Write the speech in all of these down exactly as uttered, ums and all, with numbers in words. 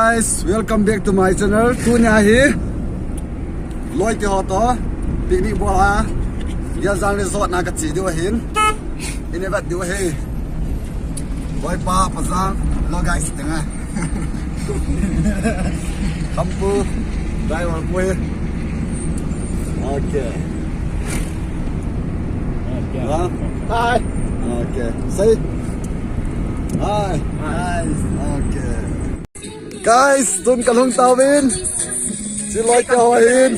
Guys, welcome back to my channel. Tunia hi loi te ho toh picnic bol a Geljang Resort na kache diu ahin. Ina vet diu ahi. Loi pa, Pajang. Hello guys, tengah. Kampu, driver pu hi. Okay. Okay. Huh? Hi. Okay. Say hi. Hi. Okay. Guys, tun kalhung tauvin. Chi loi te ho hin.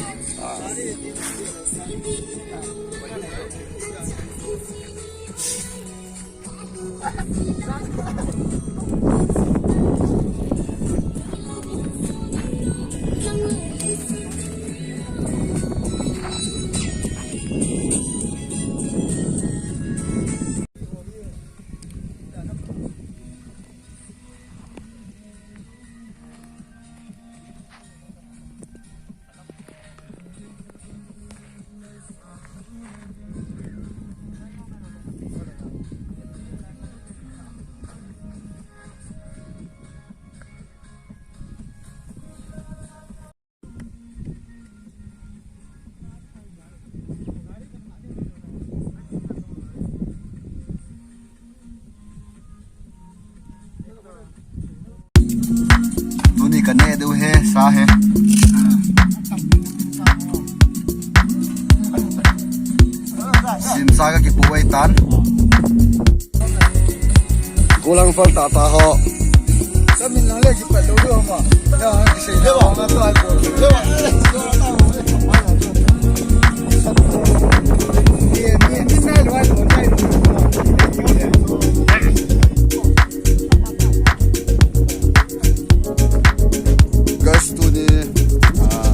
Tuni kaneh diu hi, sa hi. Simsa kakipu ahitan. Golang phal tata ho. Guys, tuni, ah,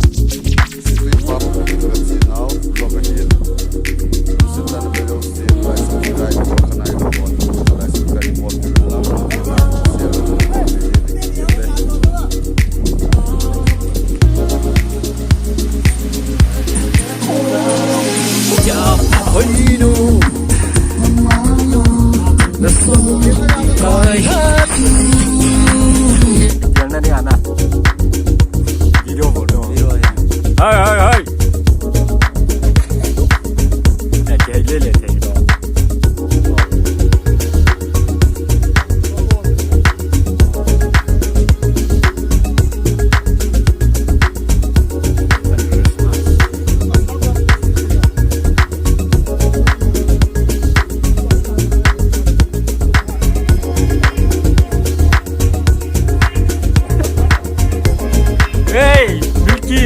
street park kache nau, vlog ahin. Satan belo sin, lai subscribe, kanai ko, lai subscribe, share. Video bol do. Hai, hai, hai. Hey, Milky.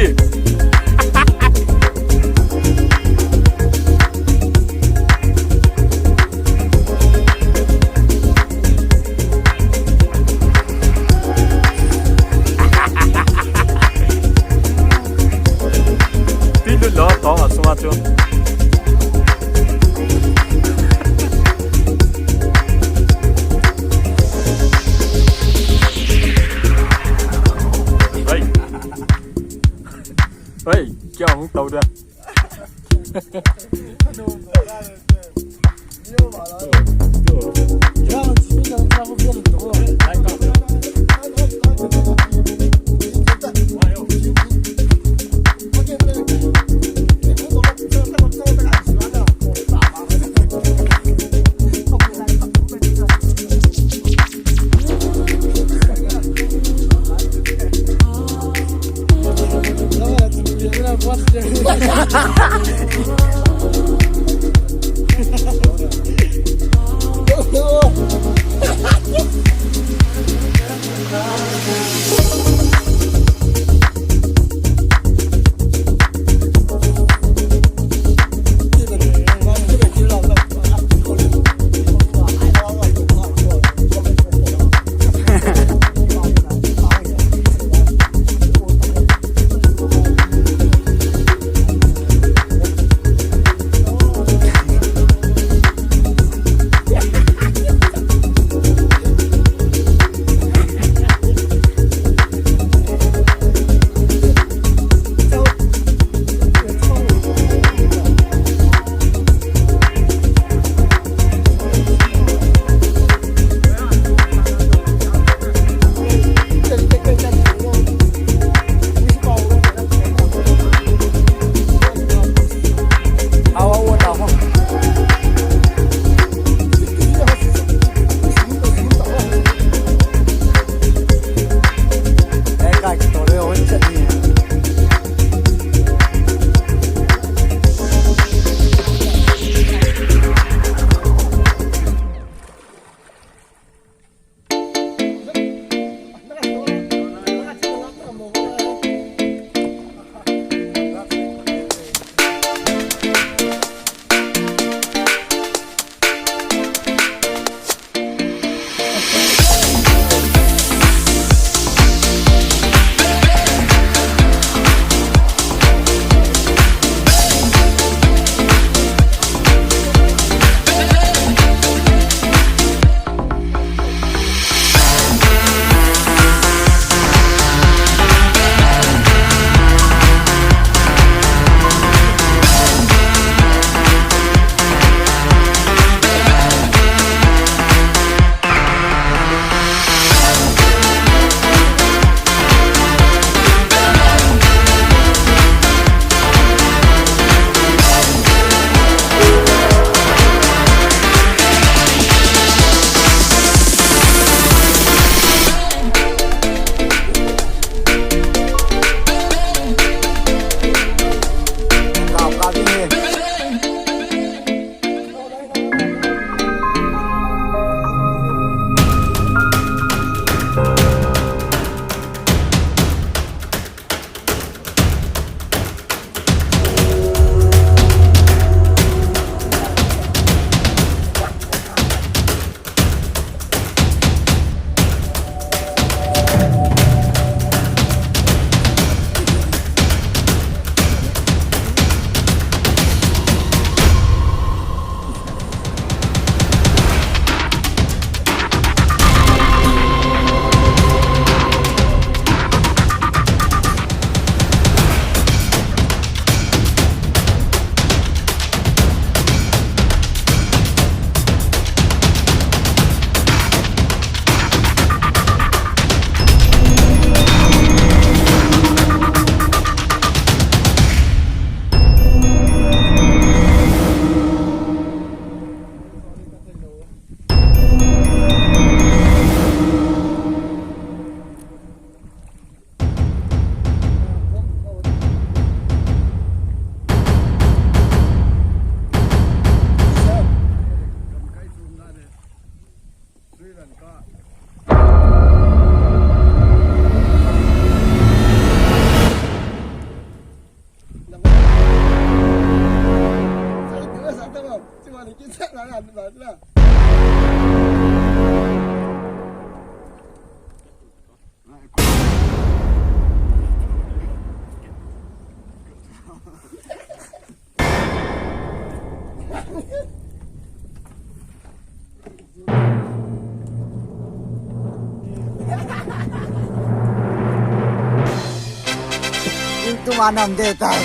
Tum anam de tai.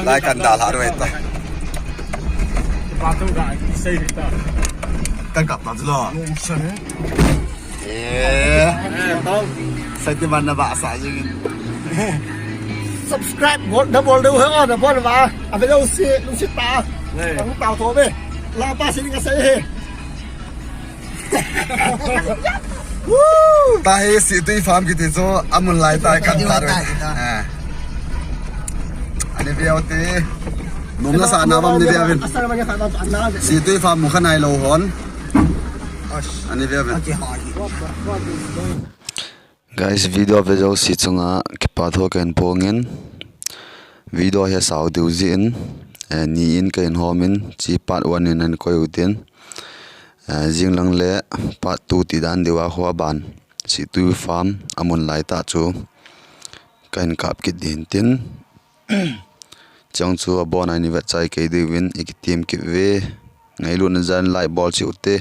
Lai kan dalha ruai ta. Pa tu ga sei ta. Kan kap ta lo. Nung san. Eh. Eh, tau. Sai ti ban na ba sa jing. Subscribe bol da bol da ho da bol ba. A ve lo si lu si ta. Ang tau tho be. La pa si ni ka sai he. Tahi Situi farm kiti chu amun lai tai kan ta roi. Ani veu te. Nom na sa na bam ni veu vin. Situi farm mu kha nai lo hon. Ani veu vin. Guys, video ve jouse chunga kipa thu kahin phong in. Video hi asao diu jeh in, eh, ni in kahin hom in, chi part one in ahin koi u tin. Eh, jing lang le part two ti dan diu a, hua ban Situi farm amun lai tah chu kahin kap kit ding tin. Chang chu abon a ni vet chai kei diu vin, i kitim kit ve. Ngailut na jan like bol cheh u te.